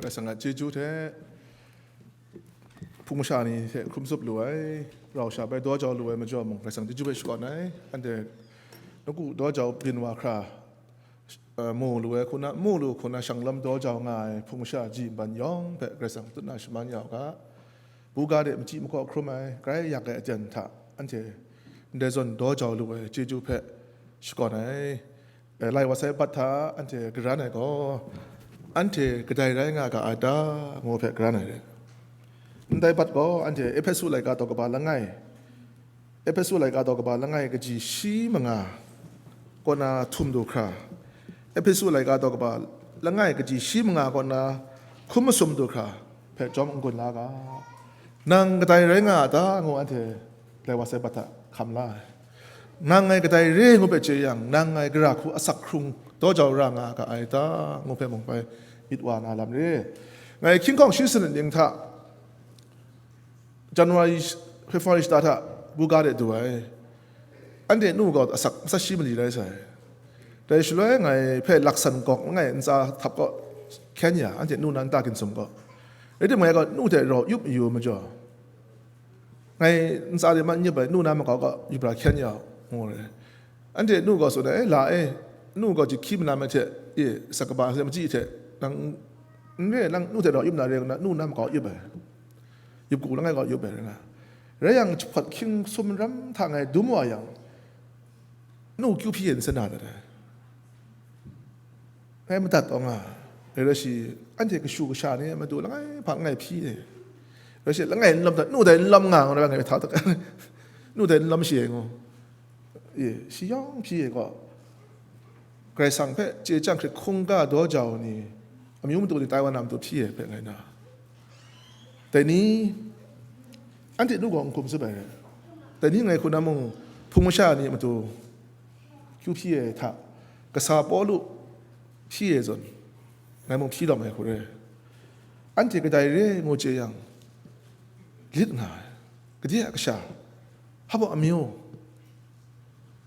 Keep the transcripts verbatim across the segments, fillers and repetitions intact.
Karai Kasang a chyeju hte hpung masha ni hte hkrum zup lu ai, rau sha bai daw jau lu ai majaw mung, Karai Kasang chyeju hpe shakawn ai. Anhte nawku daw jau byin wa hkra, uh, mu lu ai hku na, mu lu hku na, shang lam daw jau nga ai hpung masha ji nban yawng hpe Karai Kasang tutna shaman ya u ga. Buga de machyi makaw hkrum ai, grai yak ai aten hta anhte ndai zawn daw jau lu ai chyeju hpe shakawn ai. Eh, lai wa sai bat hta anhte garan ai gaw, anhte kadai rai nga ga ai ta, ngu hpe garan ai re. Ndai bat gaw anhte Ehpesu laika daw kaba langai, Ehpesu laika daw kaba langai kaji shi manga kaw na htum du hkra, Ehpesu laika daw kaba langai kaji shi manga kaw na hkum masum du hkra hpe chyawm n-gun la ga. Nang kadai rai nga a ta, ngu anhte lai wa sai bat hta hkam la ai. Nang ngai kadai re ngu hpe chye yang, nang ngai gara hku asak hkrung daw jau ra nga ga ai ta, ngu hpe mung bai myit wa na lam re. Ngai hkying hkawng shi sanit ning hta, January, February shata hta buga de du ai. Anhte nu gaw asak matsat shi mali rai sai. Dai shaloi ngai hpe laksan gawk langai ntsa htap kaw hkyen ya, anhte nu na nta ginsim gaw. Rai timung, ngai gaw nu hte rau yup mayu majaw, ngai ntsa de ma n yup ai, nu na makau gaw yup ra hkyen ya u, ngu ai. Anhte nu gaw tsun ai, "E, la e, nu gaw jahki manam ai hte, e, asak kaba hte machyi hte, nang n re, nang nu hte rau yup na re," ngu na, nu na makau yup ai. Yup ku langai gaw yup ai rai nga. Rai yang, jahpawt hkying sum ram hta ngai dum wa yang, nu kyu hpyi e n sa na dat ai. Ngai madat taw nga, rai rai shi, anhte kashu kasha ni a matu langai hpa langai hpyi e. Rai shi, langai n lawm dat, nu dai n lawm nga, ngu na ngai hta tak, nu dai n lawm shi e ngu. E, shi yawng hpyi e gaw, Karai Kasang hpe chye chyang hkrit hkungga daw jau ni, amyu matu ni tai wa na matu hpyi e hpe ngai na. Dai ni, anhte nu gaw n hkum zup ai. Dai ni ngai hku na mung, hpung masha ni a matu kyu hpyi ai hta, kasa Pawlu hpyi ai zawn, ngai mung hpyi lawm ai hku re. Anhte kadai re ngu chye yang, lit nga ai. Gade a kasha, hpa baw amyu,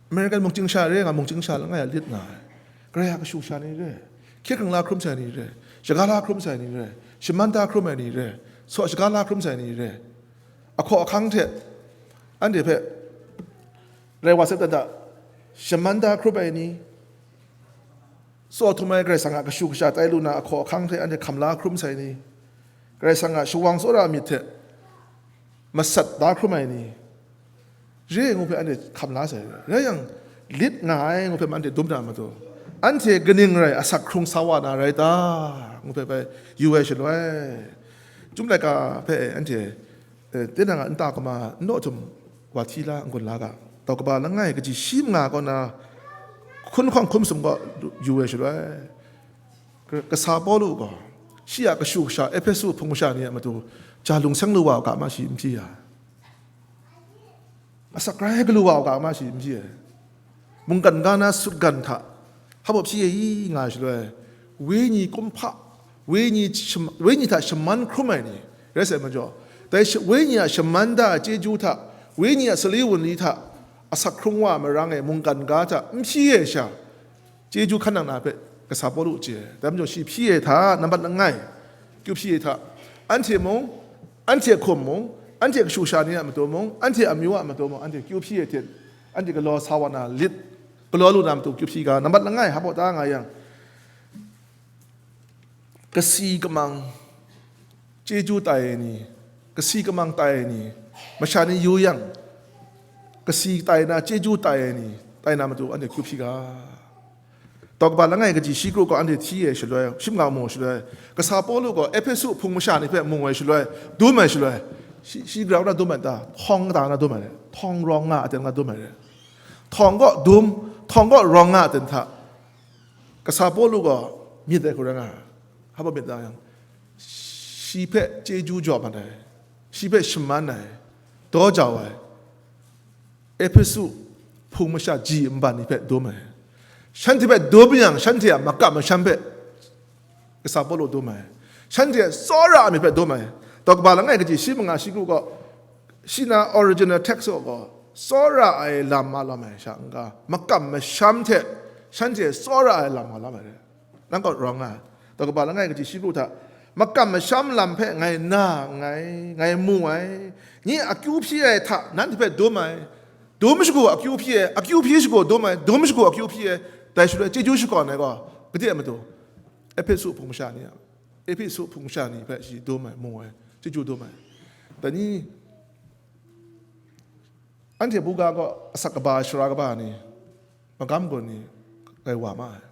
American mungchying sha re nga, mungchying sha langai a lit nga ai. Karai a kashu kasha ni re, hkye hkrang la hkrum sai ni re, shaga la hkrum sai ni re, shaman da hkrum ai ni re, saw shaga la hkrum sai ni re, ahkaw ahkang hte anhte hpe rai wa sai dat da, shaman da hkrum ai ni, tsaw htum ai Karai Kasang a kashu kasha tai lu na ahkaw ahkang hte anhte hkam la hkrum sai ni, Karai Kasang a shawang tsawra myit hte masat da hkrum ai ni, re ngu hpe anhte hkam la sai. Rai yang, lit nga ai ngu hpe anhte dum na matu, anhte kaning rai asak hkrung sa wa na rai ta, ngu hpe bai yu ai shaloi, Chyum laika hpe anhte, eh, tinang a nta kama n daw htum wa hti la, n-gun la ga. Daw kaba langai kaji shi manga kaw na hkun hkawng hkum sum kaw yu ai shaloi, Ka-, kasa Pawlu gaw shi a kashu kasha Ehpesu hpung masha ni a matu ja lung seng lu wa u ga ma shi n hpyi ya? Asak rai galu wa u ga ma shi n hpyi ai? Mungkan ga na sutgan hta hpa baw hpyi e i nga ai shaloi, wenyi kumhpa, wenyi sham-, wenyi hta shaman hkrum ai ni rai sai majaw, dai sha-, wenyi a shaman da ai chyeju hta, wenyi a sali wunli hta asak hkrung wa ai marang e mungkan ga hta n hpyi ai sha, chyeju hkan nang na hpe kasa Pawlu chye ai. Dai majaw shi hpyi ai hta, nambat langai, kyu hpyi ai hta, anhte mung, anhte hkum mung, anhte kashu kasha ni a matu mung, anhte amyu a matu mung, anhte kyu hpyi ai hte, anhte galaw sa wa na lit, galaw lu na matu kyu hpyi ga, nambat langai hpa baw ta nga yang, kasi kamang chyeju tai ai ni, kasi kamang tai ai ni, masha ni yu yang, kasi tai na, chyeju tai ai ni, tai na matu anhte kyu hpyi ga. Daw kaba langai kaji shi kru gaw anhte hti ai shaloi, shim nga mu shaloi, kasa Pawlu gaw Ehpesu hpung masha ni hpe mu ai shaloi, dum ai shaloi, shi, shi grau na dum ai ta, htawng kata na dum ai re, htawng rawng nga aten nga dum ai re. Htawng kaw dum, htawng kaw rawng nga aten hta, kasa Pawlu gaw myit ai hku rai nga ai. Hpa baw myit nga yang, shi hpe chyeju jaw mat ai, shi hpe shaman ai, daw jau ai, Ehpesu hpung masha ji nban ni hpe dum ai. Shanhte hpe dum yang, shanhte a makam masham hpe kasa Pawlu dum ai. Shanhte a tsawra ai myit hpe dum ai. Daw kaba langai kaji shi manga shi kru gaw, shi na original text gaw, tsawra ai lam nga lawm ai sha n-ga, makam masham hte shanhte tsawra ai lam nga lawm ai re. Nang gaw rawng nga ai. Daw kaba langai kaji shi kru hta, makam masham lam hpe ngai na nngai, ngai mu ai, nye akyu hpyi ai hta nanhte hpe dum ai, dum shagu akyu hpyi ai, akyu hpyi shagu dum ai, dum shagu akyu hpyi ai, dai shaloi chyeju shakawn ai gaw, gade a matu, Ehpesu hpung masha ni a, Ehpesu hpung masha ni hpe shi dum ai, mu ai, chyeju dum ai. Dai ni, anhte buga gaw asak kaba, sara kaba ni, magam gaw ni, grai wa ma ai.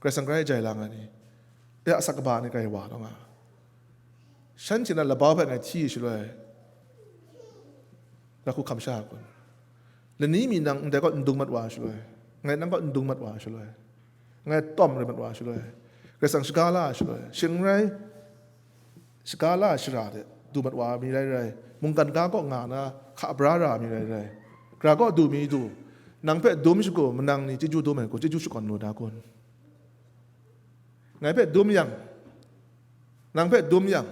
Karai Kasang grai jai lang ai ni, e asak kaba ni grai wa taw nga. Shanhte na labau hpe ngai hti shaloi, ngai hku hkam sha kun. Lani mi nang ndai kaw n dung mat wa shaloi, ngai nang kaw n dung mat wa shaloi, ngai tawm rai mat wa shaloi, Karai Kasang shaga la shaloi, shing rai, shaga la shara de du mat wa mi rai rai, mungkan ga kaw nga na hka bra ra mi rai rai, gara kaw du mi du, nang hpe dum shagu manang ni chyeju dum ai kun, chyeju shakawn lu na kun? Ngai hpe dum yang, nang hpe dum yang,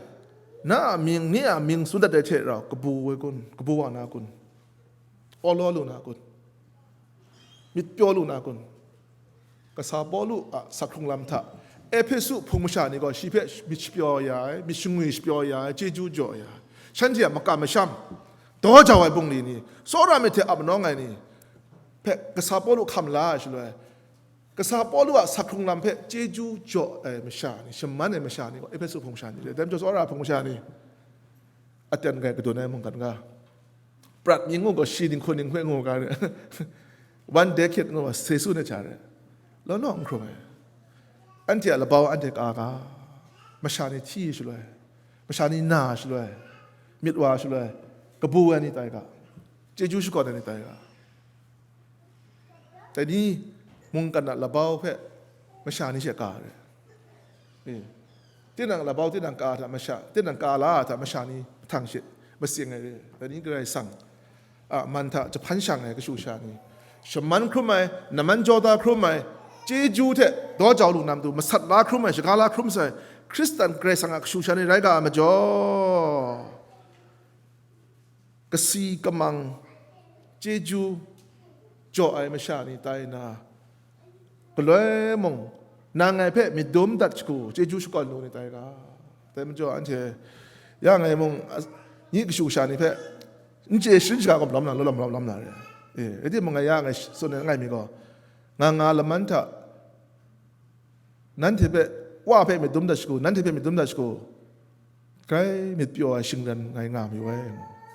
na a mying, ni a mying tsun dat ai hte rau kabu ai kun, kabu wa na kun? Awlaw lu na kun? Myit pyaw lu na kun? Kasa Pawlu a sak hkrung lam hta, Ehpesu hpung masha ni gaw shi hpe myit shapyaw ya ai, myit shangwi shapyaw ya ai, chyeju jaw ya ai, shanhte a makam masham, daw jau ai bungli ni, tsawra myit hte ap manawng ai ni hpe kasa Pawlu hkam la ai shaloi, kasa Pawlu a sak hkrung lam hpe chyeju jaw ai masha ni, shaman ai masha ni gaw Ehpesu hpung masha ni re, dai majaw tsawra hpung masha ni, aten grai kadun ai mungkan ga, prat mi ngu gaw, shi dinghku dinghku ngu ga, one decade ngu gaw, se su na cha re, law law n hkrung ai. Anhte a labau anhte ka ga, masha ni hti shaloi, masha ni na shaloi, myit wa shaloi, kabu ai ni tai ga, chyeju shakawn ai ni tai ga. Dai ni, mungkan a labau hpe masha ni she ka re. E, tinang labau, tinang ka hta masha, tinang ka la hta masha ni mahtang she matsing ai re. Dai ni, Karai Kasang a man hta jahpan shang ai kashu sha ni, shaman hkrum ai, naman jaw da hkrum ai, chyeju hte daw jau lu na matu masat la hkrum ai, shaga la hkrum sai, Hkristan Karai Kasang a kashu sha ni rai ga ai majaw, kasi kamang chyeju jaw ai masha ni tai na, galoi mung, nang ngai hpe myit dum dat shagu, chyeju shakawn lu ni tai ga? Dai majaw anhte ya ngai mung, a, nyi kashu kasha ni hpe n chye sharin shaga gaw malawm na, lawm lawm malawm na re. E, rai timung, ngai ya ngai tsun ai langai mi gaw, nga nga laman hta, nanhte hpe, Wa hpe myit dum dat shagu, nanhte hpe myit dum dat shagu, grai myit pyaw ai shingran ngai nga mayu ai.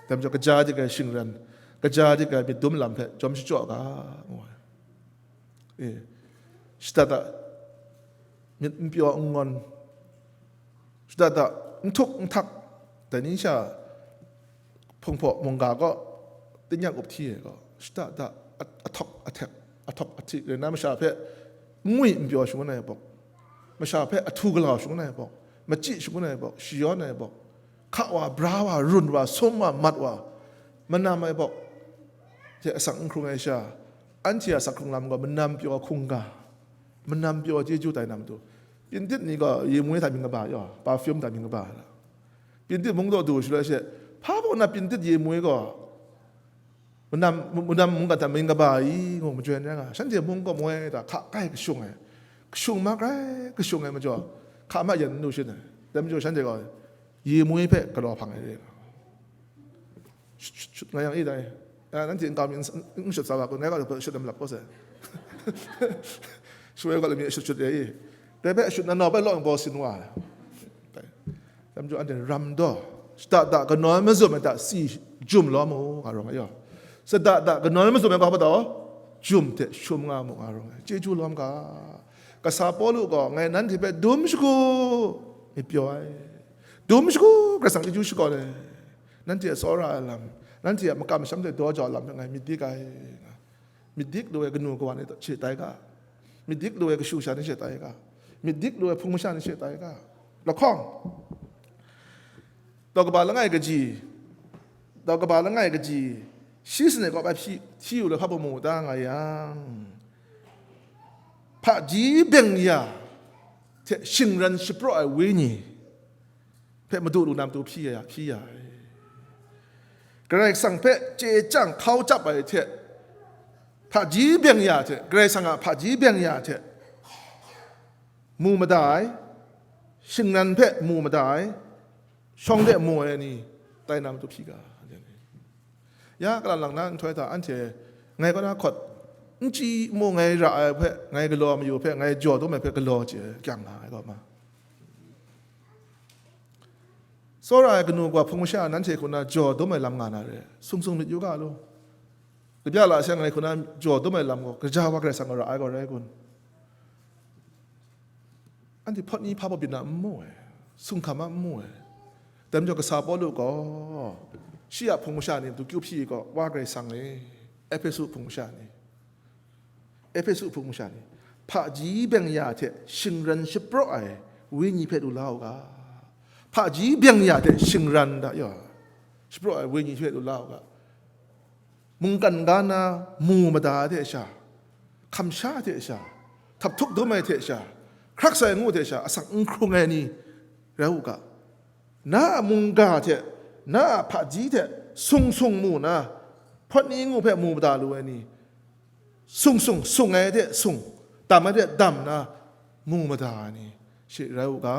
Dai majaw, kaja dik ai shingran, kaja dik ai myit dum lam hpe jawm shachyaw ga, ngu ai. E, shada da, myit n pyaw n ngawn, shada da, n htuk n htak, dai ni sha hpung hpaw mungga gaw, tingnyang up hti ai gaw, shada da, a-, ahtawk ahtek, ahtawk ahti rai na, masha hpe n ngwi n pyaw shangun ai bawk, masha hpe ahtu galau shangun ai bawk, machyi shangun ai bawk, shayawn ai bawk, hka wa, bra wa, run wa, sum wa, mat wa, manam ai bawk hte asak n hkrung ai sha, anhte a sak hkrung lam gaw manam pyaw hkungga, manam pyaw chyeju tai na matu, Pyintit ni gaw yemui hta mying kaba yaw, perfume hta mying kaba ai. Pyintit mung daw du shaloi she, hpa baw na Pyintit yemui gaw manam, manam mungkan hta mying kaba i, ngu majoi ai nga, shanhte mung gaw moi da hka kai kashung ai, kashung ma grai kashung ai majaw, hka ma yan n lu shin ai. Dai majaw shanhte gaw yemui hpe galaw hpang ai re nga. Shut, shut, shut, nga yang e dai. Ya, nanhte nkau mi n, n shut sa wa kun, ngai gaw shut na malap gaw sai. Shuwoi gaw lami shut shut re i. Dai hpe shut na nau bai law nbawsin wa ai. Dai. Dai majaw anhte ram daw, shada da kanawn mazum ai hta si jum lawm u, nga rawng ai yaw. Shada da kanawn mazum ai gaw hpa taw? Jum hte shum nga mu, nga rawng ai. Chyeju lawm ga. Kasa Pawlu gaw, ngai nanhte hpe dum shagu myit pyaw ai, dum shagu Karai Kasang chyeju shakawn ai, nanhte a tsawra ai lam, nanhte a makam masham hte daw jau ai lam hpe ngai myit dik ai. Myit dik lu ai kanu kawa ni she tai ga, myit dik lu ai kashu sha ni she tai ga, myit dik lu ai hpung masha ni she tai ga. Lahkawng, tau kaba langai kaji, tau kaba langai kaji, shi sanit kaw bai hpyi, hti yu lahkawng mu ta nga yang, hpaji byeng ya hte shingran shapraw ai wenyi hpe Madu lu na matu hpyi ya, hpyi ya ai. Karai Kasang hpe chye chyang hkau chyap ai hte, hpaji byeng ya hte, Karai Kasang a hpaji byeng ya hte mu mada ai, shingran hpe mu mada ai, shawng de mu ai ni, tai na matu hpyi ga? Ya, kalang lang na nhtoi hta anhte ngai kaw na hkawt, n chyi mu ngai ra ai hpe, ngai galaw mayu hpe, ngai jaw dum ai hpe galaw chye ai kyang nga ai kaw ma. Tsawra ai kanu kawa hpung masha nanhte hku na jaw dum ai lam nga na re, sung sung myit yu ga lu. Kabya la seng ngai hku na jaw dum ai lam gaw, kaja wa Karai Kasang a ra ai gaw rai kun? Anhte hpawt ni hpa baw byin na n mu ai, sung hkam a n mu ai. Dai majaw kasa Pawlu gaw, shi a hpung masha ni matu kyu hpyi gaw, Wa Karai Kasang e, Ehpesu hpung masha ni, Ehpesu hpung masha ni, hpaji byeng ya hte shingran shapraw ai wenyi hpe lu la u ga. Hpaji byeng ya hte shingran da yaw, shapraw ai wenyi hpe lu la u ga. Mungkan ga na mu mada ai hte sha, hkam sha hte sha, htap htuk dum ai hte sha, hkrak sai ngu hte sha, asak n hkrung ai ni rai u ga. Na a mungga hte, na a hpaji hte sung sung mu na, hpawt ni ngu hpe mu mada lu ai ni, sung sung, sung ai hte sung, dam ai hte dam na, mu mada ai ni, shi rai u ga,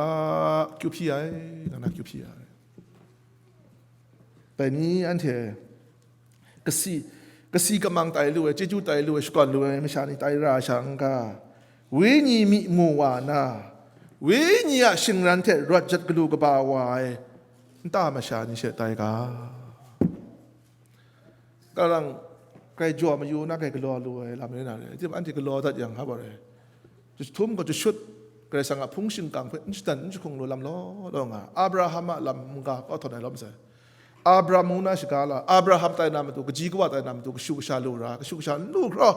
kyu hpyi ai, nga na kyu hpyi ai. Dai ni anhte kasi, kasi kamang tai lu ai, chyeju tai lu ai, shakawn lu ai masha ni tai ra ai sha n ga, wenyi myi mu wa na, wenyi a shingran hte rawt jat galu kaba wa ai nta masha ni she tai ga? Kalang, grai jaw mayu na, grai galaw lu ai lam rai na re. Anhte galaw dat yang, hpa rai? Jahtum gaw jashut, Karai Kasang a hpung shingkang hpe n shadan n jahkung lu lam law law nga, Abraham a lam mungga kau htawn ai lawm sai. Abraham ngu na shaga la, Abraham tai na matu, kaji kawa tai na matu, kashu kasha lu ra, kashu kasha n lu hkraw,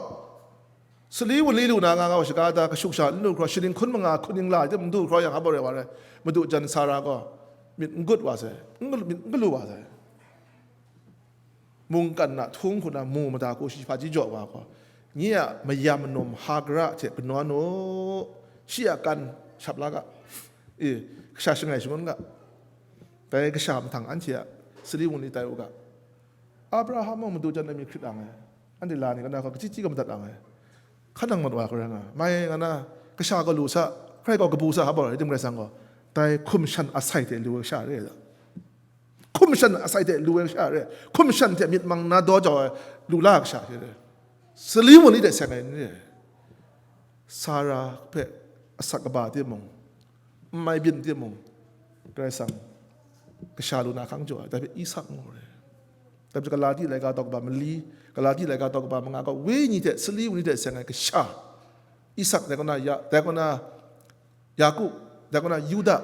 sali wunli lu na nga nga wa shaga da, kashu kasha n lu hkraw, shaning hkun manga hkun ning la ai tim n du hkraw yang, hpa rai wa rai? Madu jan Sara gaw myit n gut wa sai, n galu, myit n galu wa sai. Mungkan a htung hku na mu mada hku shi hpaji jaw wa gaw, nye a mayam manum Hagara hte kanawn u, shi a kan shap la ga, e, kasha shangai shangun ga. Dai kasha mahtang anhte a sali wunli tai u ga. Abraham mung madu jan ai mi hkrit ang ai, anhte la ni kana gaw kachyi chyi ga madat ang ai. Hkan nang mat wa hkra nga, mai nga na, kasha gaw lu sa, hkrai gaw kabu sa, hpa rai tim Karai Kasang gaw, dai hkum shan asai hte lu ai kasha re ai. Hkum shan asai hte lu ai kasha re, hkum shan hte myit mang na daw jau ai lu la ai kasha hte re, sali wunli hte seng ai ni re. Sara hpe asak kaba timung, n mai byin timung, Karai Kasang kasha lu na hkang jaw ai, dai hpe Isak ngu re. Dai hpe Galati laika daw kaba mali, Galati laika daw kaba manga gaw, wenyi hte sali wunli hte seng ai kasha, Isak dai kaw na ya, dai kaw na Yaku, dai kaw na Yuda,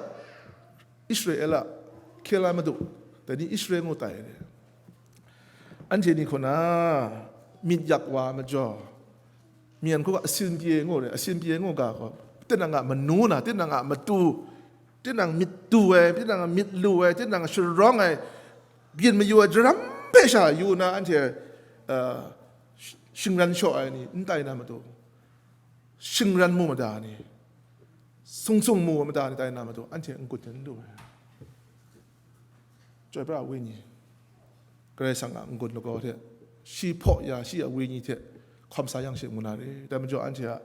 Israela, hkye la madu, dai ni Israel ngu tai re. Anhte ni hku na myit yak wa majaw, myen hku ga asin pye ngu re, asin pye ngu ga gaw, tinang a manu na, tinang a matu, tinang myit du ai, tinang a myit lu ai, tinang sharawng ai, byin mayu ai jaram hpe sha yu na anhte, uh, sh-, shingran shaw ai ni n tai na matu, shingran mu mada ni, sung sung mu mada ni tai na matu, anhte n-gun hte n lu ai. Chyoi pra ai wenyi, Karai Kasang a n-gun lagaw hte, shi hpaw ya, shi a wenyi hte hkawm sa yang she ngu na re. Dai majaw anhte a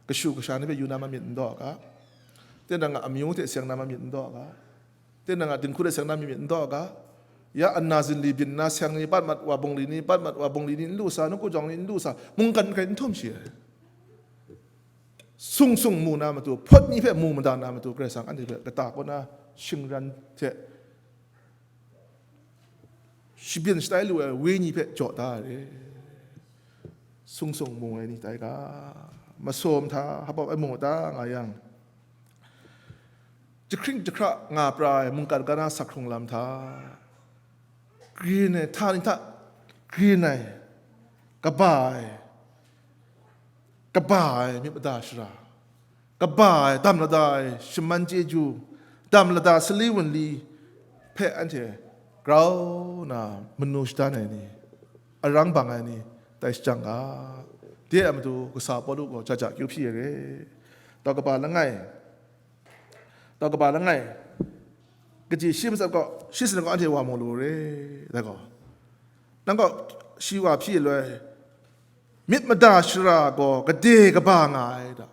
kashu kasha ni hpe yu na mamyit n daw ga, tinang a amyu hte seng na mamyit n daw ga, tinang a dinghku hte seng na mamyit n daw ga, ya ana zinli byin na seng ni, bat mat wa bungli ni, bat mat wa bungli ni n lu sa, nawku jawng ni n lu sa, mungkan hkrai n htum shi ai. Sung sung mu na matu, hpawt ni hpe mu mada na matu, Karai Kasang anhte hpe kata kaw na shingran hte shabyin shatai lu ai wenyi hpe jaw da ai re. Sung sung mu ai ni tai ga, masum hta hapap ai mu ta nga yang, jahkring jahkra nga pra ai mungkan ga na sak hkrung lam hta, grin ai, hta ni hta grin ai, kaba ai, kaba ai myit mada shara, kaba ai dam lada ai shaman chyeju, dam lada sali wunli hpe anhte grau na manu shadan ai ni, arang bang ai ni tai shajang ga, de a matu kasa Pawlu gaw ja ja kyu hpyi ai re. Tau kaba langai, tau kaba langai, kaji shi matsat gaw, shi sanit gaw anhte wa mu lu re, dai gaw. Nang gaw shi wa hpyi loi, myit mada shara gaw gade kaba nga ai da.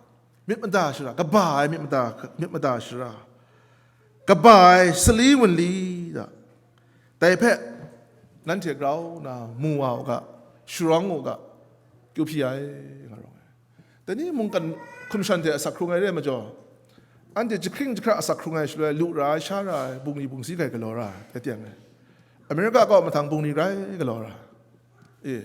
Myit mada shara, kaba ai myit mada, myit mada shara. kaba ai sali wunli da, dai hpe nanhte grau na mu wa u ga, sharawng u ga, kyu hpyi ai, nga rawng ai. Dai ni mungkan hkum shan hte asak hkrung ai re ai majaw, anhte jahkring jahkra asak hkrung ai shaloi, lu ra ai, sha ra ai, bungli bungsi grai galaw ra ai, rai teng ai. America kaw mahtang bungli grai galaw ra ai. E,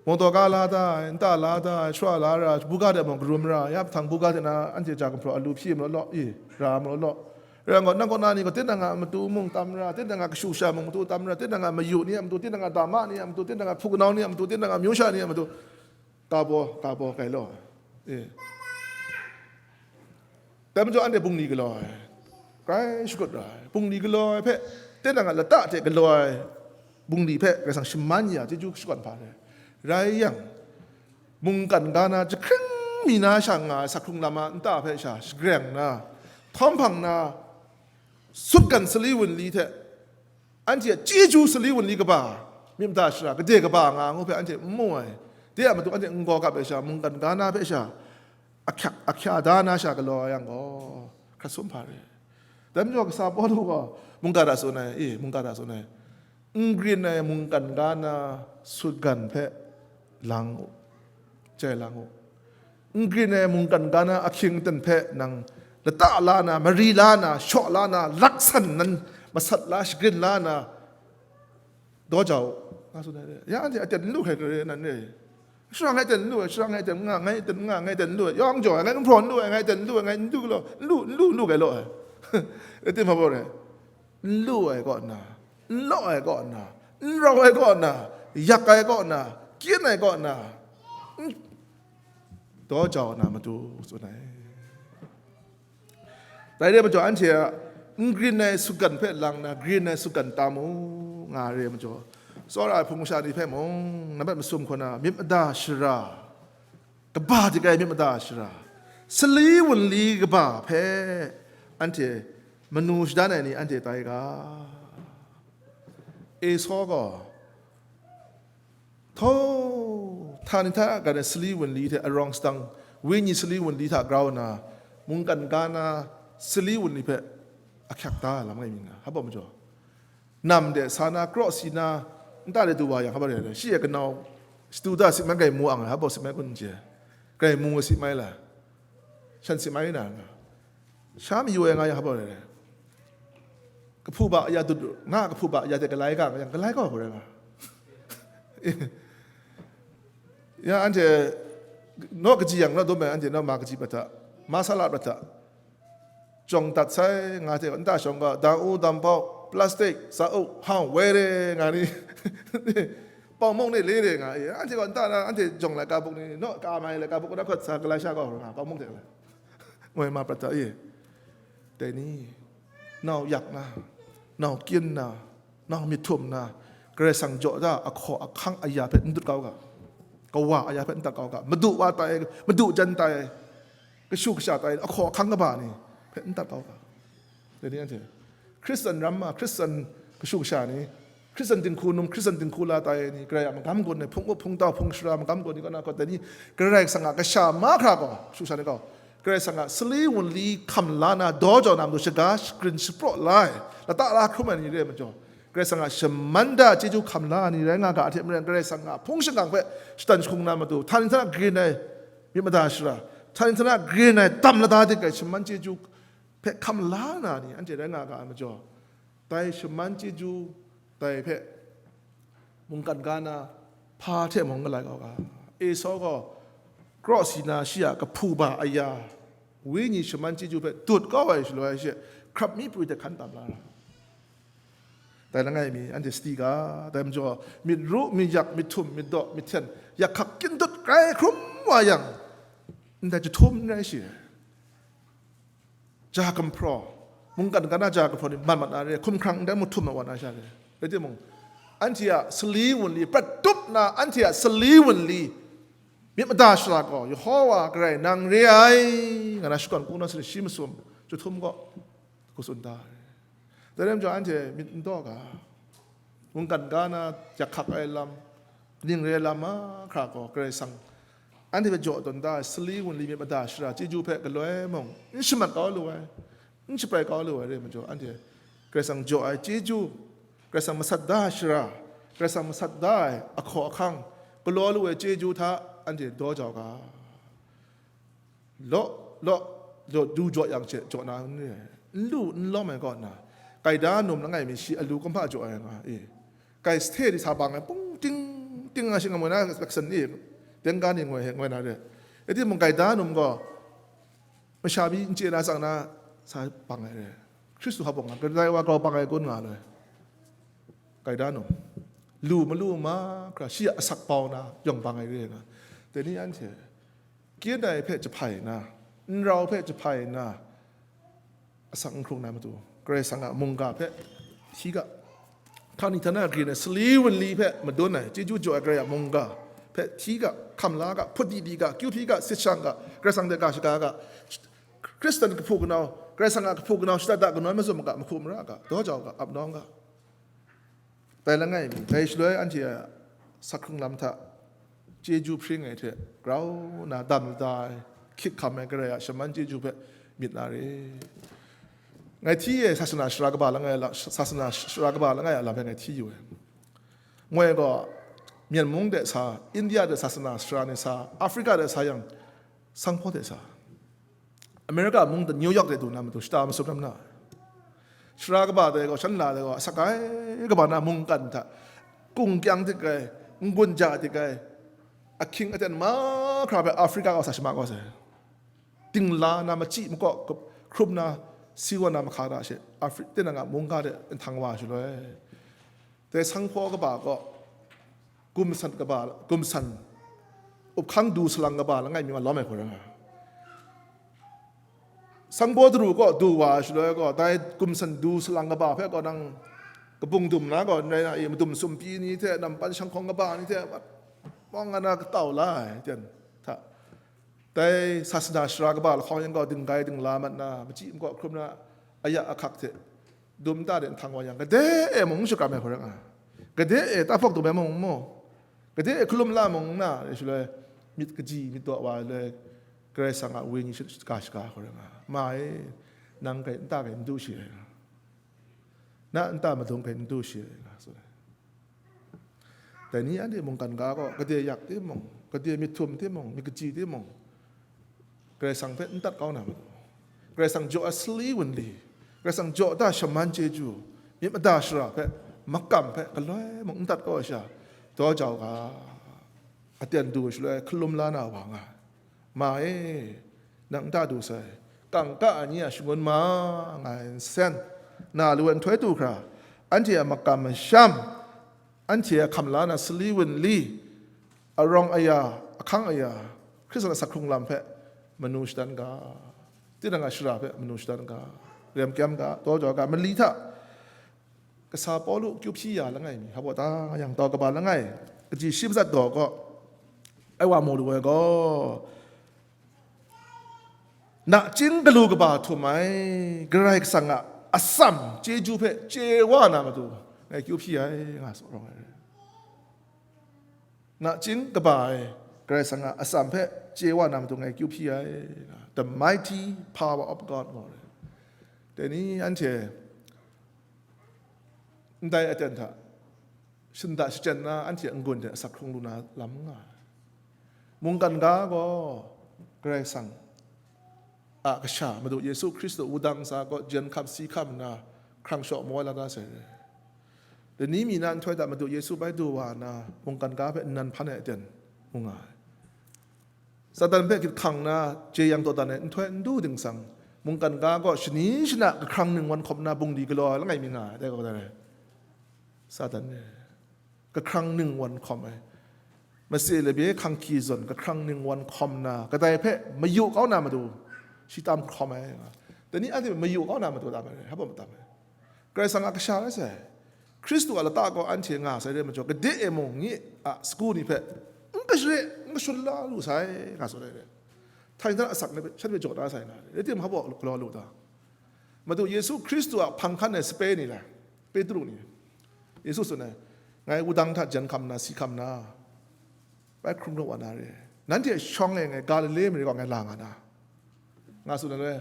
mawtaw ka la da ai, nta la da ai, shara la ra ai, buga de mung karum ra ai, ya mahtang buga de na anhte ja gumhpraw alu hpyi malaw law, e, ra malaw law. Rai yang gaw, nang kaw na ni gaw, tinang a matu mung tam ra, tinang a kashu kasha mung matu tam ra, tinang a mayu ni a matu, tinang a dama ni a matu, tinang a hpu kanau ni a matu, tinang a myu sha ni a matu, ka baw, ka baw, grai law. E. Dai majaw anhte bungli galaw ai, grai shakut ra ai. Bungli galaw ai hpe, tinang a lata hte galaw ai bungli hpe Karai Kasang shaman ya, chyeju shakawn hpa re. Rai yang, mungkan ga na jahkring mi na sha nga ai sak hkrung lam a nta hpe sha shagreng na, htawm hpang na, sutgan sali wunli hte, anhte a chyeju sali wunli kaba, myit mada shara, gade kaba nga ngu hpe anhte n mu ai. De a matu anhte n gaw kap ai sha, mungkan ga na hpe sha, ahkyak, ahkya da na sha galaw yang gaw, hkrat sum hpa re. Dai majaw kasa Pawlu gaw mungga hta tsun ai, e, mungga hta tsun ai, n grin ai mungkan ga na sutgan hpe lang u, chye lang u. N grin ai mungkan ga na ahkying aten hpe nang lata la na, mari la na, shaw la na, laksan nan masat la, shagrin la na, daw jau u, nga tsun ai re. Ya anhte aten n lu hkrai hkrai re nan re. Shara ngai aten n lu ai, shara ngai aten n nga, ngai aten n nga, ngai aten n lu ai, yawng jaw ai, ngai n hpraw n lu ai, ngai aten n lu ai, ngai n lu law, n lu, n lu, n lu gai law ai. Rai timung hpa baw re, n lu ai kaw na, n law ai kaw na, n rau ai kaw na, yak ai kaw na, kyin ai kaw na, n-, daw jau na matu tsun ai. Dai re ai majaw, anhte a n grin ai sutgan hpe lang na, grin ai sutgan tam u, nga re ai majaw, tsawra ai hpung masha ni hpe mung, nambat masum hkaw na, myit mada shara, kaba dik ai myit mada shara, sali wunli kaba hpe anhte manu shadan ai ni anhte tai ga? Esau gaw, htaw, htani hta gap ai sali wunli hte arawng sadang, wenyi sali wunli hta grau nna, mungkan ga na sali wunli hpe ahkyak da lam ngai myit nga, hpa majaw, nam de sa na, kraw si na, nta de du wa yang, hpa rai ai, shi e kanau shadu da sip mai, grai mu ang ai, hpa sip mai kun n chye, grai mu sip mai la, shan sip mai na nga, sha mayu ai nga yang, hpa rai ai, kahpu ba ya dut nga, kahpu ba ya de galai ga nga yang, galai ga hpa rai nga. Ya, anhte naw kaji yang, naw dum ai, anhte naw ma kaji prat hta, ma sa la prat hta, jawng dat sai nga hte, nta shawng ga, dang u, dampau, plastic, sa u, hang, woi re nga ni, pawng mung ni le re nga i, anhte gaw nta na, anhte jawng lai ka buk ni, naw ka mai lai ka buk na hkawt sa, galai sha gaw nga, pawng mung hte lai. Ngoi ma prat hta i, dai ni, nau yak na, nau kyin na, nau myit htum na, Karai Kasang jaw da ahkaw ahkang aya hpe n dut kau ga, kawa aya hpe n dat kau ga, madu wa tai, madu jan tai, kashu kasha tai, ahkaw ahkang kaba ni hpe n dat kau ga. Dai ni anhte Hkristan ram ma, Hkristan kashu kasha ni, Hkristan dinghku num, Hkristan dinghku la tai ni, Karai a magam gun ai, hpung up, hpung tau, hpung shara, magam gun ni kaw na kaw, dai ni Karai Kasang a kasha mahkra gaw, kashu kasha ni gaw, Karai Kasang a sali wunli hkam la na, daw jau na matu shaga shagrin shapraw la ai, lata la hkrum ai ni re ai majaw, Karai Kasang a shaman da chyeju hkam la ai ni rai nga ga hte maren, Karai Kasang a hpung shingkang hpe shatan jahkung na matu, htani htana grin ai myit mada shara, htani htana grin ai tam lata dik ai shaman chyeju hpe hkam la na ni anhte rai nga ga ai majaw, dai shaman chyeju dai hpe mungkan ga na hpa hte mung galai kau ga. Esau gaw kraw si na, shi a kahpu ba aya, wenyi shaman chyeju hpe dut kau ai shaloi she, hkrap mi pru hte hkan tam la ra. Dai langai mi, anhte sadi ga, dai majaw, myit ru, myit yak, myit htum, myit daw, myit hten, yak hkak kyin dut grai hkrum wa yang, ndai jahtum n rai shi. Ja gumhpraw, mungkan ga na ja gumhpraw ni mat mat na re, hkumhkrang ndai mung htum na wa na sha re. Rai timung, anhte a sali wunli prat tup na, anhte a sali wunli myit mada shara gaw, Yehova Karai nang re ai, nga na shakawn kungdawn sa ni shi masum, jahtum gaw, hku tsun da ai. Dai rai majaw, anhte myit n daw ga, mungkan ga na yak hkak ai lam, ning re ai lam mahkra gaw, Karai Kasang anhte hpe jaw tawn da ai, sali wunli myit mada shara chyeju hpe galoi mung n shamat kau lu ai, N shabrai kau lu ai re ai majaw, anhte Karai Kasang jaw ai chyeju, Karai Kasang masat da ai shara, Karai Kasang masat da ai ahkaw ahkang, galaw lu ai chyeju hta anhte daw jau ga. Law, law, law, du jaw yang hte jaw na n re ai, n lu n lawm ai kaw na, gaida num langai mi shi alu kumhpa jaw ai nga e. Gai sthe di sa bang ai, pung ting ting nga shi nga moi na, aksan ni, tengka ni ngoi, ngoi na re. E timung, gaida num gaw, masha pyi n chye na tsang na sa bang ai re. Hkristu hpa bawng nga, kadai wa grau bang ai kun nga loi. Gaida num. Lu malu mahkra, shi a asak bau na yawng bang ai re nga. Dai ni anhte, kyen ai hpe jahpai na, n rau hpe jahpai na, asak n hkrung na matu, Karai Kasang a mungga hpe hti ga, htani htana grin ai sali wunli hpe madun ai, chyeju jaw ai Karai a mungga hpe hti ga, hkam la ga, hput di di ga, kyu hpyi ga, sit shang ga, Karai Kasang hte ga shaga ga, Hkristan kahpu kanau, Karai Kasang a kahpu kanau shada da kanawn mazum ga, mahku mara ga, daw jau ga, ap nawng ga. Dai langai mi, dai shaloi anhte a asak hkrung lam hta chyeju hpring ai hte grau na dam lada ai, hkyik hkam ai Karai a shaman chyeju hpe myit la re. Ngai hti e, sasana sara kaba langai la, sasana sara kaba langai a lam hpe ngai hti yu ai. Moi gaw, Myen mung de sa, India de sasana sara ni sa, Africa de sa yang, sanghpaw de sa, America mung de New York de du na matu shata masum lam na. Sara kaba de gaw, shan la de gaw, asak ai kaba na mungkan hta, kung kyang dik ai, n-gun ja dik ai, ahkying aten mahkra hpe Africa gaw sa shamak kau sai. Dingla na, machyi makaw hkrum na, si wa na mahka da she, Afri-, tinang a mungga de nhtang wa shaloi, dai sanghpaw kaba gaw, gumsan kaba, gumsan, up hkang du salang kaba langai mi ma lawm ai hku rai nga. Sanghpaw daru kaw du wa shaloi gaw, dai gumsan du salang kaba hpe gaw nang kabung dum na gaw, n rai na i, madum sumpyi ni hte, nampan shanghkawng kaba ni hte, wat, mawng nga na katau la ai, ten hta. Dai sasana sara kaba lahkawng yan gaw, dinggai dingla mat na, machyi makaw hkrum na, aya ahkak hte dum nta de nhtang wa yang, kade e mung shakram ai hku rai nga, kade e tahpawk dum ai mung mu, kade e hkalum la mung na, shaloi myit kaji myit daw wa ai, Karai Kasang a wenyi shaka shaga hku rai nga, ma e, nang kai nta kai n du shi ai nga, na nta madung kai n du shi ai nga, tsun ai. Dai ni anhte mungkan ga gaw, gade yak timung, gade myit htum timung, myit kaji timung, Karai Kasang hpe n tat kau na matu, Karai Kasang jaw ai sali wunli, Karai Kasang jaw da shaman chyeju, myit mada shara hpe, makam hpe galoi mung n tat kau ai sha, daw jau ga, aten du shaloi hkalum la na wa nga ai. Ma e, nang nta du sai, kangka ai ni a shangun ma nga ai nsen, na lu ai nhtoi du hkra, anhte a makam masham, anhte a hkam la na sali wunli, arawng aya, ahkang aya, Hkristan a asak hkrung lam hpe manu shadan ga, tinang a shara hpe manu shadan ga, rem kyam ga, daw jau ga, mali hta, kasa Pawlu kyu hpyi ya langai mi, hpa baw ta yang tau kaba langai, kaji shi matsat daw gaw, ai wa mu lu ai gaw, nachying galu kaba htum ai Karai Kasang a atsam chyeju hpe chye wa na matu, ngai kyu hpyi ai, nga tsun ai. Nachying kaba ai Karai Kasang a atsam hpe chye wa na matu ngai kyu hpyi ai, nga, the mighty power of God, nga ai. Dai ni anhte ndai aten hta shada shachyen na, anhte a n-gun hte asak hkrung lu na lam nga ai. Mungkan ga gaw Karai Kasang a kasha, Madu Yesu Hkristu wudang ntsa kaw jen hkam si hkam nna, hkrang shaw maw la da sai re. Lani mi na nhtoi hta Madu Yesu bai du wa nna, mungkan ga hpe nnan hpan ai aten mu nga ai. Satan hpe hkyit hkang nna, jeyang dawdan ai nhtoi n du dingsang, mungkan ga gaw shani shana kahkrang ningwan hkawm nna bungli galaw ai langai mi nga ai, dai gaw dai re. Satan e, kahkrang ningwan hkawm ai, mase labye hkangki zawn kahkrang ningwan hkawm nna, kadai hpe mayu kau na matu, shi tam hkawm ai nga. Dai ni anhte mayu kau na matu tam ai, hpa baw tam ai. Karai Kasang a kasha rai sai. Hkristu a lata gaw anhte nga sai re majaw, kade e mung nye a sagu ni hpe n kashare, n kashun la lu sai, nga tsun ai re. Htai ntan asak ni hpe shanhte jaw da sai na re, rai timung, hpa baw galaw lu ta? Madu Yesu Hkristu a hpang hkan ai sape ni le, Petru ni, Yesu tsun ai, ngai wudang hta jen hkam nna, si hkam nna, bai hkrung rawt wa na re. Nanhte shawng e ngai Galile mare kaw ngai la nga na, nga tsun ai loi,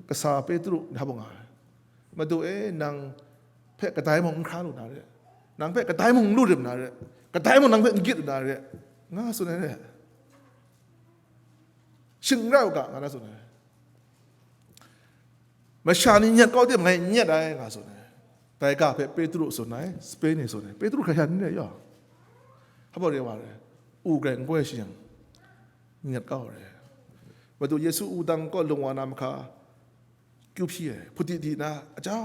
kasa Petru ni hap nga ai. "Madu e, nang hpe kadai mung n hkra lu na re, nang hpe kadai mung n lu rim na re, kadai mung nang hpe n gyit lu na re," nga tsun ai re. "Shing n rai u ga," nga na tsun ai. "Masha ni nyet kau tim ngai n nyet ai," nga tsun ai. Dai ga hpe Petru tsun ai, sape ni tsun ai. Petru hkrai sha n re yaw. Hpa re wa re, u grai n goi shi yang, nyet kau re. Madu Yesu wudang kaw lung wa na mahka, kyu hpyi ai, hput di di na, aja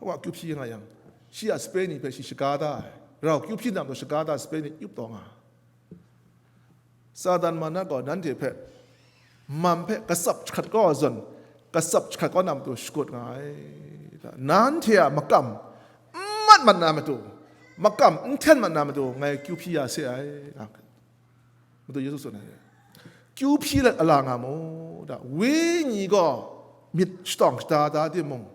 wa kyu hpyi nga yang, shi a sape ni hpe shi shaga da ai, rau kyu hpyi na majaw shaga da, sape ni yup taw nga. Satan ma na gaw nanhte hpe, mam hpe katsap jahkrat kau ai zawn, katsap jahkrat kau na matu shakut nga ai. Nanhte a makam n mat mat na matu, makam n hten mat na matu, ngai kyu hpyi ya se ai, nga. Madu Yesu tsun ai, kyu hpyi let a la nga mu, da, wenyi gaw myit shatawng shada da timung,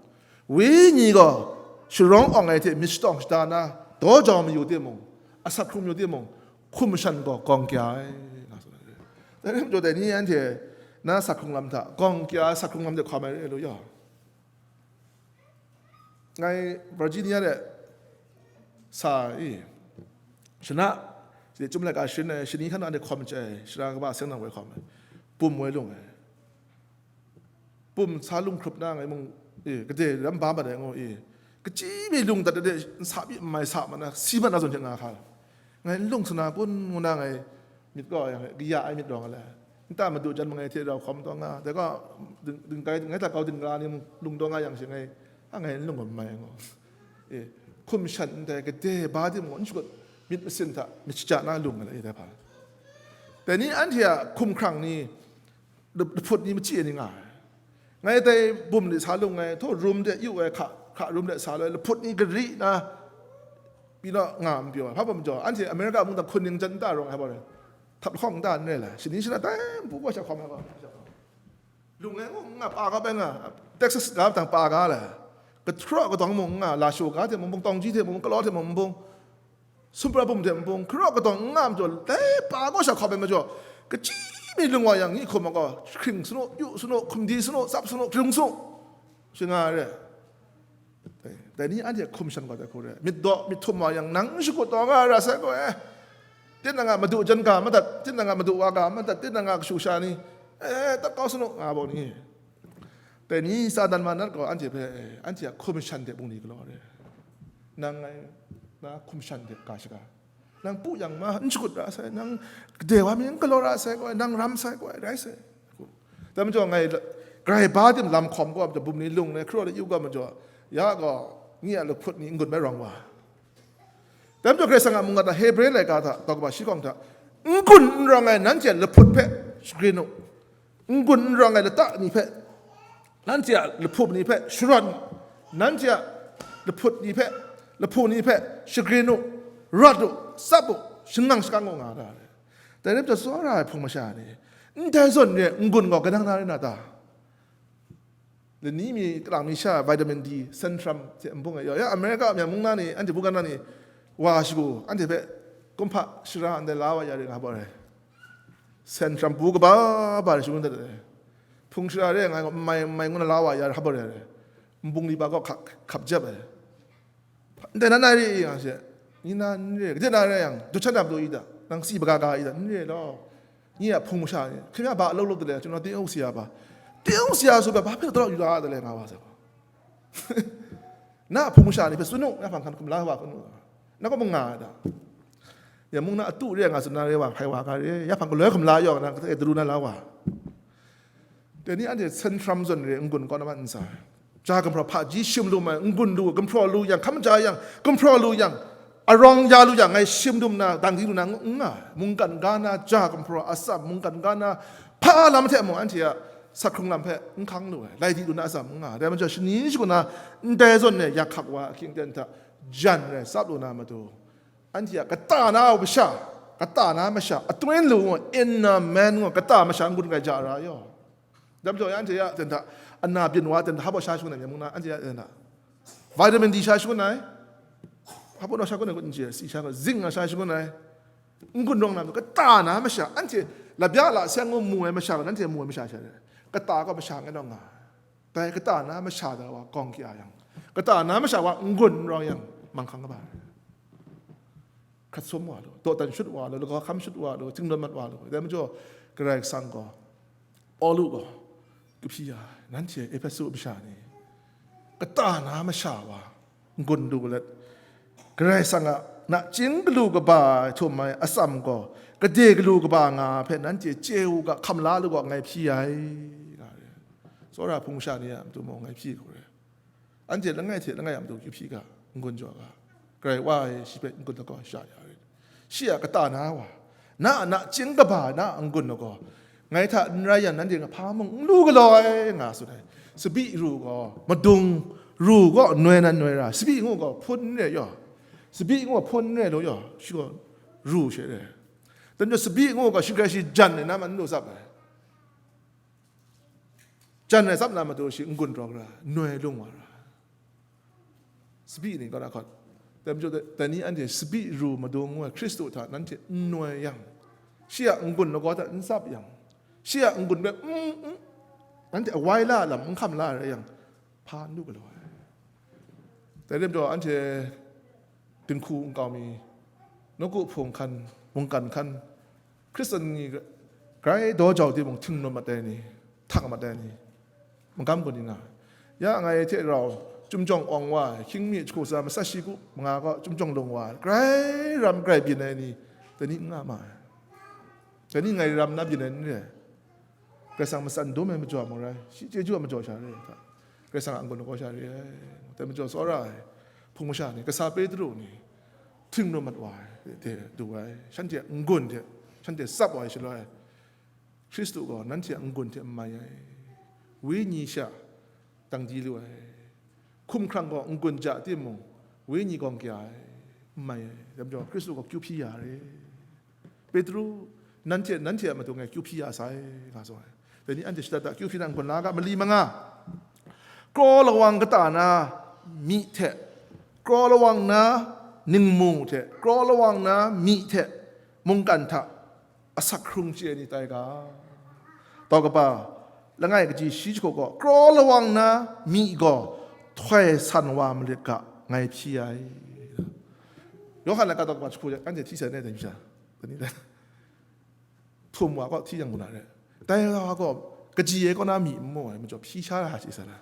wenyi gaw sharawng awng ai hte myit shatawng shada na daw jau mayu timung, asak hkrung mayu timung, hkum mashan gaw gawng kya ai, nga tsun ai. Dai rai majaw, dai ni anhte na asak hkrung lam hta, gawng kya ai asak hkrung lam de hkawm ai re ai lu yaw. Ngai Virginia de sa i, shana, shi de chyum laika sharin ai, shani hkan na de hkawm chye ai, shara kaba seng nang woi hkawm ai, bum woi lung ai. Bum sa lung hkrup na ngai mung, e, gade ram ba mat ai ngu i, kachyi mi lung dat de, nsa pyi n mai sa mat na, si mat na zawn hte nga hka. Ngai n lung sa na kun ngu na ngai myit gaw yang, kaya ai myit rawng ai le. Nta madu jan mangai hte rau hkawm taw nga, dai gaw ding-, dingkai, ngai hta kau dingla ni mung lung taw nga yang she ngai, a ngai n lung gaw n mai ai ngu. E, hkum shan ndai gade ba timung n shakut, myit masin hta myit shaja na lung ai le, e, dai hpa. Dai ni anhte a hkum hkrang ni, lap-, lahput ni machyi ai ni nga ai. Ngai dai bum de sa lung ai, htaw rum de yu ai, hka, hka rum de sa lu ai, lahput ni gari na, pyi naw nga n pyaw ai. Hpa bum jaw, anhte America mung dang hkun ning jan nta rawng ai, hpa rai, htap lahkawng nta n rai lai, shani shana tai npu gaw sha hkawm ai gaw, lung ai ngu n nga, pa ga bai nga, Texas ga dang pa ga lai, kahtraw kadawng mung n nga, lashu ga hte mung, tawngji hte mung, kalaw hte mung, sumra bum hte nbung, hkaraw kadawng n nga majaw, dai pa gaw sha hkawm ai majaw, kachyi mi lung wa yang, ngi hkum a gaw, hkring sanu, yu sanu, hkum di sanu, tsap sanu, hkrung sanu, shi nga ai re. Dai, dai ni anhte hkum shan gaw dai hku re. Myit daw, myit htum wa yang, nang n shakut taw nga ra sai gaw e. Tinang a madu jan ga madat, tinang a madu wa ga madat, tinang a kashu sha ni, e, tat kau sanu, nga bau ni. Dai ni Satan ma nat gaw anhte hpe, anhte a hkum shan hte bungli galaw re. Nang ngai na hkum shan hte ga shaga. Nang pu yang ma n shakut ra sai, nang gade wa mi n galaw ra sai gaw, nang ram sai gaw, rai sai. Dai majaw ngai la-, grai ba tim lam hkawm gaw, bum ni lung nai hkaraw de yu gaw majaw, ya gaw, ngi a lahput ni n-gun bai rawng wa. Dai majaw Karai Kasang a mung a hta, Hebre laika hta, tau kaba shi hkawng hta, n-gun n rawng ai nanhte a lahput hpe shagrin u. N-gun n rawng ai lata ni hpe, nanhte a lahput ni hpe sharawt u, nanhte a lahput ni hpe, lahpu ni hpe shagrin u, rawt u, tsap u, shangang shakang u nga ra ai. Dai rai majaw, tsawra ai hpung masha ni, ndai zawn re ai n-gun gaw kadang na rai na ta? Lani mi, kalang mi sha, vitamin D, Centrum hte nbung ai, ya, ya, America myen mung na ni, anhte bugan na ni, wa shagu, anhte hpe kumhpa shara ndai la wa ya ring nga bawt ai. Centrum bu kaba ba rai shangun dat ai. Hpung shara re ai ngai gaw, n mai, n mai ngu na la wa ya hap ai re. Nbung li ba gaw hkap, hkap jep ai. Ndai nan ai re i nga she, ni na n re, gade na re yang, dut shan na matu i da, nang si baga ga i da, n re law. Nye a hpung masha ni, hkye mya ba a law law de le, chyum na ting u si ya ba, ting u si ya su ba, ba hpe daw yu la de le nga wa sa gaw. Na a hpung masha ni hpe tsun u, na hpang hkan hkum la wa hkan u, na gaw mung nga ai da. Ya mung na atu re nga tsun na re wa, hpai wa ga re, ya hpang galoi hkum la yaw, na kata e daru na la wa. Dai ni anhte Centrum zawn re n-gun kaw na ma n sa ai. Ja gumhpraw hpaji shim lu ma, n-gun lu, gumhpraw lu yang, hkam ja yang, gumhpraw lu yang, arawng ya lu yang, ngai shim dum na, dang di lu na, n nga ai. Mungkan ga na, ja gumhpraw atsam, mungkan ga na, hpa lam hte mung anhte a sak hkrung lam hpe n hkang lu ai, lai di lu na atsam n nga ai. Dai majaw, shani shagu na, ndai zawn e yak hkak wa ahkying ten hta jan rai tsap lu na matu, anhte a kata na masha, kata na masha, atwen lu ngu, inner man ngu, kata masha n-gun gai ja ra yaw. Dam jaw ya, anhte ya ten hta, ana byin wa ten hta, hpa baw sha shangun ai, myen mung na, anhte ya ten hta, vitamin D sha shangun ai, hpa baw naw sha shangun ai, ngut n chye, si sha shangun, zinc nga sha shangun ai, n-gun rawng na, kata na masha, anhte labya la seng ngu mu ai masha, nanhte mu ai masha sha, kata gaw masha ngai naw nga ai. Dai kata na masha da wa gawng kya yang, kata na masha wa n-gun n rau yang, manghkang kaba rai. Hkrat sum wa lu, dawdan shut wa lu, lagaw hkam shut wa lu, tingdawn mat wa lu. Dai majaw, Karai Kasang gaw, Pawlu gaw, kahpyi ya, nanhte Ehpesu masha ni, kata na masha wa, n-gun lu let, Karai Kasang a nachying galu kaba ai htum ai atsam gaw, gade galu kaba nga hpe nanhte chye u ga, hkam la lu ga, ngai hpyi ai, nga re. Tsawra hpung masha ni a matu mung ngai hpyi hku re. Anhte langai hte langai a matu kyu hpyi ga, n-gun jaw ga, Karai Wa e shi hpe n-gun lagaw sha ya rit. Shi a kata na wa, na a nachying kaba, na a n-gun lagaw, ngai hta n rai yang, nanhte hpa mung n lu galaw ai, nga tsun ai. Tsabyi ru gaw madung, ru gaw noi nan noi ra, tsabyi ngu gaw hpun n re yaw, tsabyi ngu hpun n re lu yaw, shi gaw ru she re. Dai majaw tsabyi ngu gaw shi grai shi jan ai na man n lu tsap ai. Jan ai tsap na matu shi n-gun rawk ra, noi lung wa ra. Tsabyi ni kaw na hkawt, dai majaw dai ni anhte tsabyi ru madung ngu ai Hkristu hta nanhte n noi yang, shi a n-gun lagaw hta n tsap yang, shi a n-gun hpe n, n, nanhte awai la a lam n hkam la ai rai yang, hpa n lu galaw ai. Dai rai majaw anhte dinghku nkau mi, nawku hpung hkan, mungkan hkan, Hkristan ni grai daw jau timung, htingrum mat ai ni, htang mat ai ni, magam gun ni nga ai. Ya ngai hte rau chyum jawng awng wa ai, hkying mi jahku sa matsat shi ku manga kaw chyum jawng lung wa ai, grai ram grai byin ai ni, dai ni n nga ma ai. Dai ni ngai ram na byin ai n re ai. Karai Kasang matsan dum ai majaw mung rai, shi chyeju a majaw sha re ai hta, Karai Kasang a n-gun lagaw sha re ai. Dai majaw tsawra ai hpung masha ni, kasa Petru ni, htingrum mat wa ai de du ai, shanhte a n-gun hte shanhte tsap wa ai shaloi, Hkristu gaw nanhte a n-gun hte n mai ai, wenyi sha dang di lu ai, hkumhkrang gaw n-gun ja timung, wenyi gawng kya ai, n mai ai, dai majaw Hkristu gaw kyu hpyi ya re. Petru, nanhte, nanhte a matu ngai kyu hpyi ya sai, nga tsun ai. Dai ni anhte shada da kyu hpyi na n-gun la ga, mali manga, kraw lawang kata na myi hte, kraw lawang na ningmu hte, kraw lawang na myi hte, mungkan hta asak hkrung chye ai ni tai ga. Tau kaba, langai kaji shi jahku gaw, kraw lawang na myi gaw htoi san wa malit ga, ngai hpyi ai. Yawhan laika tau kaba jahku anhte hti sai n rai dai, masha? Dai ni dai. Htum wa gaw hti yang gun na re. Dai wa gaw kaji ai kaw na myi n mu ai, majaw hpyi sha ra chye sa la?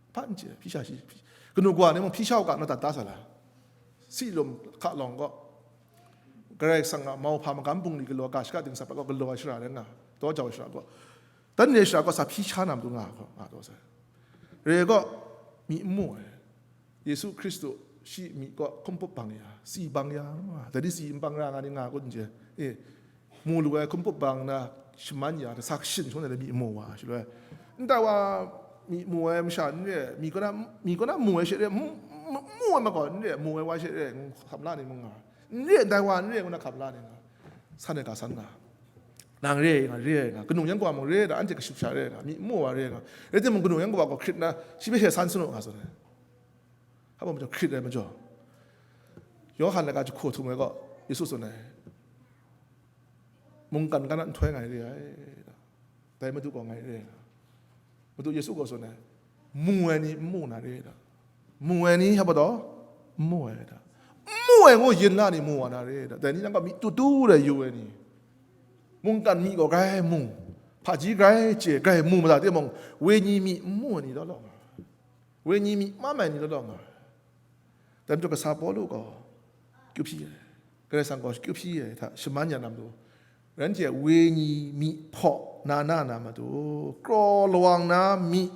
Hpa n chye, hpyi sha shi, hpyi, kanu kawa ni mung hpyi sha u ga, naw dat da sa la? Sihlum hka lawng gaw, Karai Kasang a mauhpa magam bungli galaw, ga shaka dingsat gaw galaw ai shara rai nga, daw jau ai shara gaw, dan re ai shara gaw sa hpyi sha na matu nga gaw, nga daw sai. Re gaw, myi n mu ai. Yesu Hkristu shi myi kaw hkum pup bang ya, si bang ya, dai ni si n bang ra nga ni nga kun je. E, mu lu ai hkum pup bang na, shaman ya, sa kashin shung na myi mu wa, shaloi, ndai wa myi mu ai masha n re, myi kaw na, myi kaw na mu ai she re, mu, mu, mu ai ma gaw n re, mu ai wa she re, hkam la ni mung nga, n re, ndai wa n re, ngu na hkam la ni nga, san ai ga san na, nang re ai nga, re ai nga, kanu yan kawa mung re ai da, anhte kashu sha re ai nga, myi n mu wa re ai nga, rai timung, kanu yan kawa gaw hkrit na, shi hpe she san sanu nga tsun ai. Hpa majaw hkrit ai majaw, Yawhan laika jahku htum ai gaw, Yesu tsun ai, mungkan ga na nhtoi ngai re ai, dai Madu gaw ngai re ai. Madu Yesu gaw tsun ai, mu ai ni n mu na re ai da. Mu ai ni hpa taw, n mu ai da. N mu ai ngu yin la ni mu wa na re ai da. Dai ni nang gaw myi tu tu rai yu ai ni, mungkan myi gaw grai mu, hpaji grai chye, grai mu mada timung, wenyi myi n mu ai ni law law nga, wenyi myi mam ai ni law law nga. Dai majaw kasa Pawlu gaw kyu hpyi ai, Karai Kasang gaw kyu hpyi ai hta shaman ya na matu, nanhte wenyi myi hpaw na na na matu, kraw lawang na myi,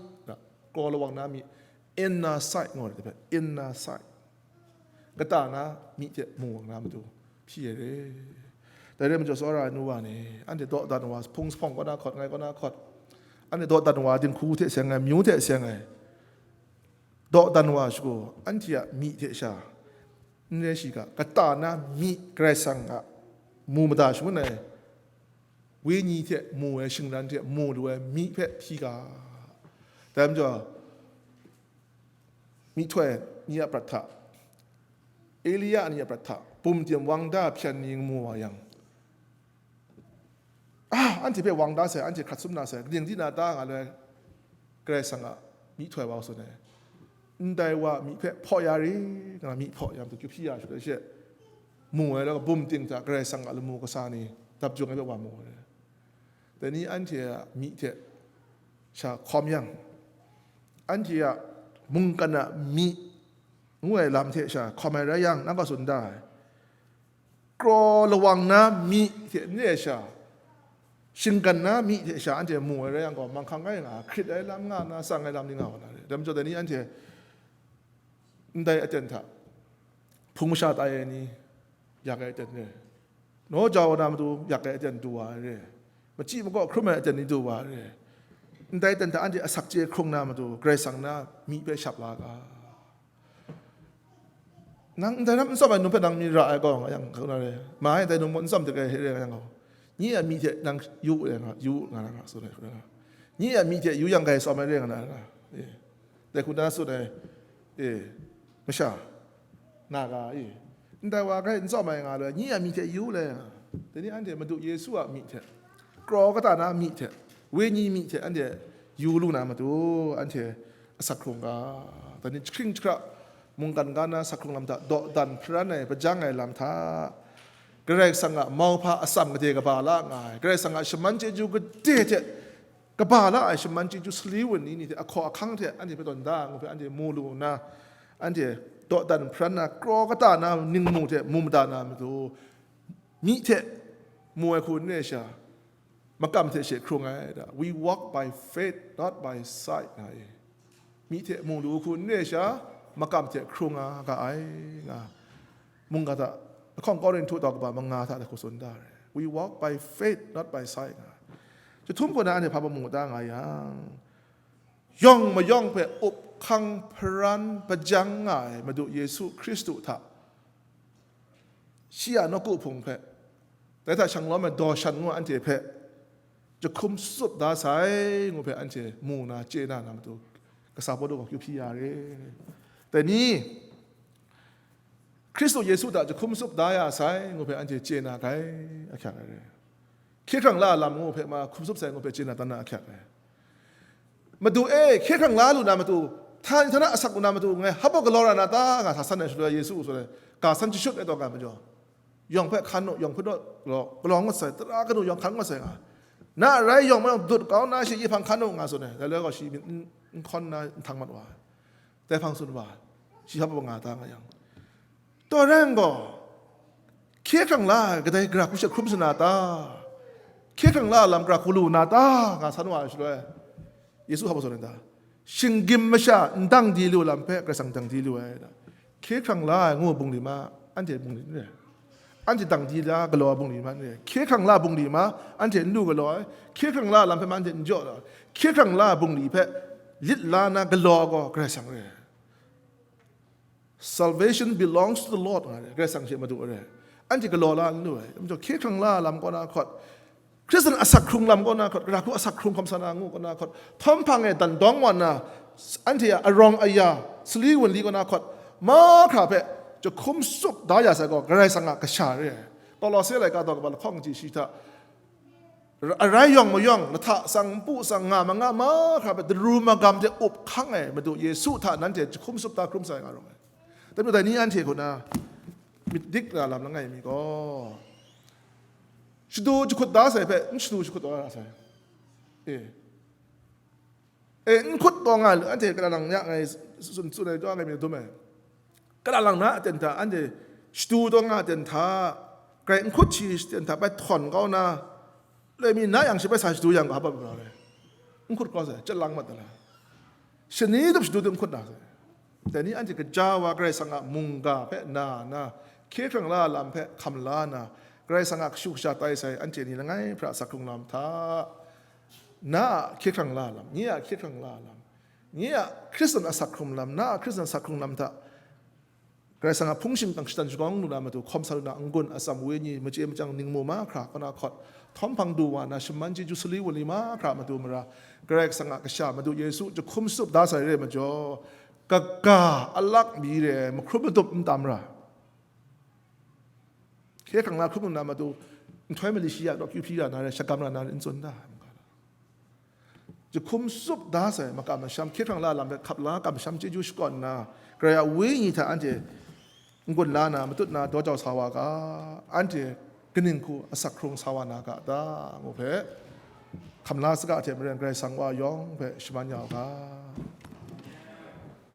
kraw lawang na myi, inner sight ngu ai hpe, inner sight, kata na myi hte mu na matu hpyi ai re. Dai rai majaw, tsawra ai nu wa ni, anhte dawdan wa, hpung jahpawng kaw na hkawt, ngai kaw na hkawt, anhte dawdan wa dinghku hte seng ai, myu hte seng ai, dawdan wa shagu, anhte a myi hte sha, n rai shi ga, kata na myi Karai Kasang a mu mada shangun ai, wenyi hte mu ai, shingran hte mu lu ai myi hpe hpyi ga. Dai majaw, myihtoi ni a prat hta, Elia ni a prat hta, bum tim wang da hpyan ni mu wa yang, ah, anhte hpe wang da sai, anhte hkrat sum na sai, kaning di na ta nga loi, Karai Kasang a myihtoi wa tsun ai. Ndai wa myi hpe hpaw ya ri, nga myi hpaw ya matu kyu hpyi ya shaloi she, mu ai, la bum ting hta Karai Kasang a lamu kasa ni dap jung ai hpe wa mu ai. Dai ni anhte a myi hte sha hkawm yang, anhte a mungkan a myi ngu ai lam hte sha hkawm ai rai yang, nang gaw tsun da ai. Kraw lawang na myi hte n re ai sha, shinggan na myi hte sha anhte mu ai rai yang gaw, manghkang rai nga, hkrit ai lam nga na, tsang ai lam ni nga wa na re. Dai majaw, dai ni anhte ndai aten hta hpung masha tai ai ni yak ai aten re, naw jau na matu yak ai aten du wa ai re, machyi makaw hkrum ai aten ni du wa ai re. Ndai aten hta anhte asak chye hkrung na matu, Karai Kasang na myi hpe shap la ga. Nang ndai lam n tsawm ai num hpe nang mi ra ai gaw, nga yang, hkuna re, ma ai ndai num n tsawm de ai re, nga yang gaw, nye a myi hte nang yu, nga, yu nga na, nga tsun ai hkuna, nye a myi hte yu yang, grai tsawm ai re, nga na, nga, e, dai hkuna tsun ai, e, masha, na ga, e, ndai wa grai n tsawm ai nga le, nye a myi hte yu le, nga, dai ni anhte Madu Yesu a myi hte, kraw kata na myi hte, wenyi myi hte anhte yu lu na matu, anhte asak hkrung ga, dai ni jahkring jahkra mungkan ga na asak hkrung lam hta dawdan hparan ai, hpajang ai lam hta, Karai Kasang a mauhpa atsam gade kaba la nga ai, Karai Kasang a shaman chyeju gade hte kaba la ai shaman chyeju sali wunli ni hte, ahkaw ahkang hte anhte hpe tawn da ai ngu hpe anhte mu lu nna, anhte dawdan hparan na, kraw kata na ningmu hte mu mada na matu, myi hte mu ai hku n re ai sha, makam hte she hkrung ai da. We walk by faith, not by sight, nga e. Myi hte mu lu hku n re ai sha, makam hte hkrung nga ga ai, nga. Mungga hta, lahkawng Korinhtu daw kaba manga hta hku tsun da ai. We walk by faith, not by sight, nga. Jahtum hku na anhte hpa bamu da nga yang, yawng mayawng hpe up hkang hparan hpajang nga ai Madu Yesu Hkristu hta, shi a nawku hpung hpe, dai hta shanglawm ai daw shan ngu anhte hpe jahkum tsup da sai ngu hpe anhte mu na, chye na, na matu, kasa Pawlu gaw kyu hpyi ya re. Dai ni, Hkristu Yesu hta jahkum tsup da ya sai ngu hpe anhte chye na kai ahkyak ai re. Hkye hkrang la lam ngu hpe ma hkum tsup sai ngu hpe chye na dan na ahkyak ai. Madu e, hkye hkrang la lu na matu, htani htana asak lu na matu, ngai hpa galaw ra na ta, nga sa san ai shaloi, Yesu shaloi, ga san jashut ai taw ga majaw, yawng hpe hkan u, yawng hpe naw galaw, galaw ngut sai, tara kanu yawng hkan ngut sai nga, na a rai yawng mayawng dut kau nna shi yehpang hkan u, nga tsun ai. Dai loi gaw shi myit n, n hkawn nna n htang mat wa ai. Dai hpang tsun wa ai, shi hpa nga ta nga yang, taw rai yang gaw, hkye hkrang la ai kadai gara hku she hkrum sa na ta? Hkye hkrang la ai lam gara hku lu na ta? Nga san wa ai shaloi, Yesu hpa tsun ai ta? Shinggyim masha n dang di lu lam hpe Karai Kasang dang di lu ai. Hkye hkrang la ai ngu bungli ma, anhte bungli n re. Anhte dang di la galaw ai bungli ma n re. Hkye hkrang la bungli ma, anhte n lu galaw ai. Hkye hkrang la lam hpe ma, anhte n jaw la. Hkye hkrang la bungli hpe lit la na galaw gaw Karai Kasang re. Salvation belongs to the Lord, nga ai, Karai Kasang she madu ai. Anhte galaw la n lu ai. Majaw hkye hkrang la lam kaw na hkawt, Hkristan asak hkrung lam kaw na hkawt, gara hku asak hkrung hkawm sa na ngu kaw na hkawt, htawm hpang e dan dawng wa nna, anhte a arawng aya, sali wunli kaw na hkawt, mahkra hpe jahkum tsup da ya sai gaw, Karai Kasang a kasha re ai. Kolose laika daw kaba lahkawng kaji shi hta, arai yawng mayawng, lahta tsang, npu tsang, nga manga mahkra hpe daru magam hte up hkang ai Madu Yesu hta nanhte jahkum tsup da hkrum sai nga rawng ai. Dai majaw dai ni anhte hku na myit dik na lam langai mi gaw, shadu jahkut da sai hpe n shadu jahkut da sai. E. E, n hkut taw nga lu, anhte kara lang ya ngai tsun, tsun ai, taw ngai myit dum ai. Kara lang na aten hta, anhte shadu taw nga aten hta, grai n hkut shi aten hta bai htawn kau na, loi mi na yang shi bai sa shadu yang ga hpa bra ai. N hkut kau sai, chyalang mat da la. Shani dup shadu dup n hkut na sai. Dai ni anhte gaja wa Karai Kasang a mungga hpe na na, hkye hkrang la lam hpe hkam la na, Karai Kasang a kashu kasha tai sai anhte ni langai hpra asak hkrung lam hta, na a hkye hkrang la lam, nye a hkye hkrang la lam, nye a Hkristan asak hkrung lam, na a Hkristan asak hkrung lam hta, Karai Kasang a hpung shingkang shatan shakawng lu na matu, hkawm sa lu na n-gun, atsam, wenyi, machye machyang, ningmu mahkra kaw na hkawt, htawm hpang du wa na, shaman chyeju sali wunli mahkra matu mara, Karai Kasang a kasha Madu Yesu jahkum tsup da sai re ai majaw, kaga alak mi re ai mahkrum madup n tam ra. Hkye hkrang la hkrum lu na matu, nhtoi mali shi ya naw kyu hpyi ra na re, shagam ra na re, n tsun da. jahkum tsup da sai makam masham, hkye hkrang la lam hpe hkap la kamsham chyeju shakawn nna, Karai a Wenyi hta anhte n-gun la na, matut na daw jau sa wa ga, anhte kaning hku asak hkrung sa wa na ga ta, ngu hpe, hkam la saga hte maren Karai Kasang wa yawng hpe shaman ya u ga.